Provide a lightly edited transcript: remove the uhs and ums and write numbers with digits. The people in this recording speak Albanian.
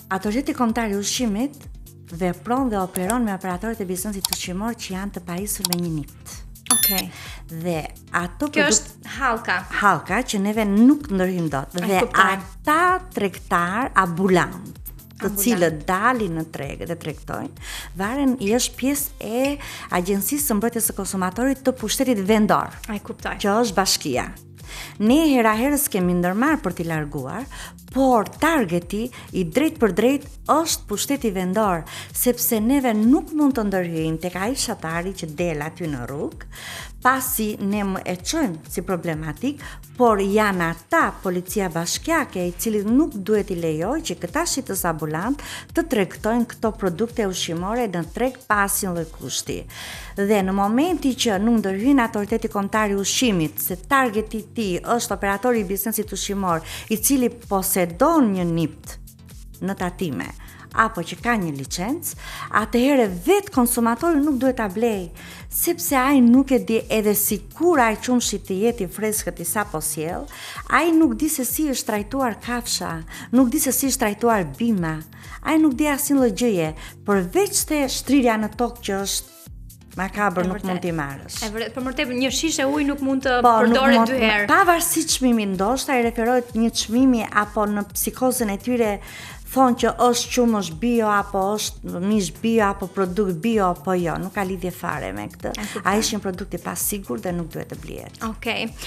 Autoriteti Kombëtar i Ushqimit vepron dhe operon me operatorët e biznesit ushqimor që janë të pajisur me një NIPT. Okej. Okay. Dhe ato Kjo është hallka. Hallka që neve nuk ndërhyjmë dot. Dhe ata tregtarë ambulantë të cilët dalin në treg dhe tregtojnë, varen i është pjesë e Agjencisë së Mbrojtjes së Konsumatorit të pushtetit vendor. E kuptoj. Që është bashkia. Ne hera herës kemi ndërmarrë për t'i larguar, por targeti i drejtpërdrejtë është pushteti vendor, sepse neve nuk mund të ndërhyjmë tek ai fshatari që del aty në rrugë, pasi ne e çojmë si problematikë, por janë ata policia bashkiake i cili nuk duhet t'i lejojë që këta shitës ambulantë të tregtojnë këto produkte ushqimore në treg pa asnjë lloj kushti. Dhe në momentin që nuk ndërhyn Autoriteti Kombëtar i Ushqimit, se targeti i tij është operatori i biznesit ushqimor, i cili posedon një NIPT në tatime apo që ka një licencë, atëherë vetë konsumatori nuk duhet ta blejë, sepse ai nuk e di edhe sikur ai qumështi të jetë i freskët i sapo sjellë, ai nuk di se si është trajtuar kafsha, nuk di se si është trajtuar bima. Ai nuk di asnjë lloj gjëje, përveç te shtrirja në tokë që është makabër nuk mund t'i marrësh. E vërtetë, për më tepër një shishe ujë nuk mund të po, përdoret dy herë. Pavarësisht çmimit, ndoshta i referohet një çmimi apo në psikozën e tyre thonë që është qumësht bio apo është mish bio apo produkt bio apo jo, nuk ka lidhje fare me këtë. Ai është një produkt i pasigurt dhe nuk duhet të blihet. Okej. Okay.